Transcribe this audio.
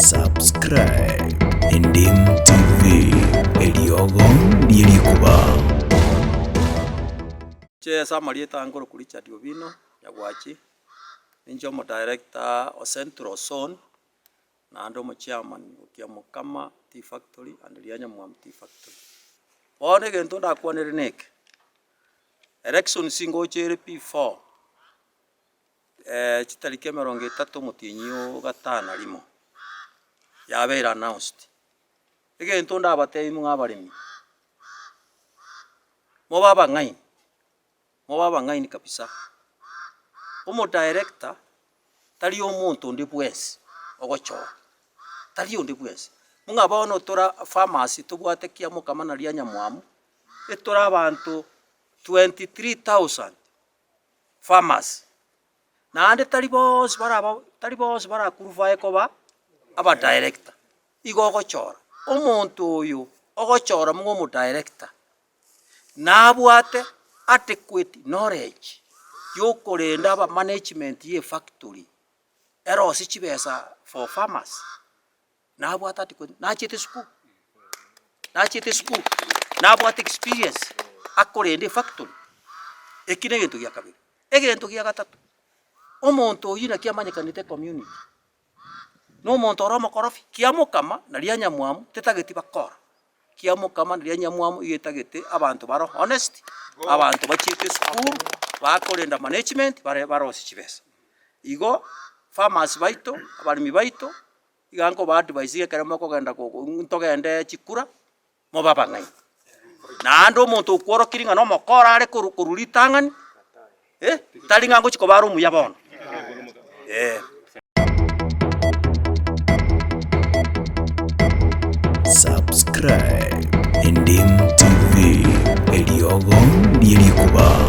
Subscribe Endim TV, eriogo rie rikuba. Inche ase amarieta aa nkorokwa Richard Obino Nyagwachi, ninche omodirector o Central Zone, naende omochairman o Kiamokama Tea Factory and Rianyamwamu Tea Factory. Bono egento ndakwanere neke, elections ngocha ere before chitariki emerongo etato omotienyi o gatano na rimo, yabeire announced. Egento ndabatebie ng'a abaremi, mobe abang'aini, mobe abang'aini kabisa. Omodirector tari omonto onde bwensi ogochora, tari onde bwensi. Buna bono tora farmers tobwate kiamokama na rianyamwamu, etore abanto 23,000 farmers, naende tari bonsi baraba tari bonsi barakurufae koba abadirector. Igo ogochora, omonto oyo ogochora mong'o omodirector, nabwate adequate knowledge yokorenda aba management ya efactory, erosie chibesa for farmers. Nabwate adequate, nachiete esukuru, nachiete esukuru, nabwate experience akorenda efactory, eki na egento gia kabere. Egento gia gatato, omonto oywo naki amanyekanete ecommunity, na omonto ore omokorofi, kiamokama naria nyamwamu tetageti bakora, kiamokama naria nyamwamu iga etagete abanto bare honest, abanto bachiete esukuru, bakorenda management bare barosie chibesa. Igo farmers baito, abaremi baito, Iga nkoba advise ekero mokogenda ntogende chikura, mobe abang'aini. Naende omonto okworokirie ng'a nomokora are korwa korwa ritang'ani, eh, tari ng'a ngochia koba are omuya bono, eh. Subscribe Endim TV, eriogo rie rikuba.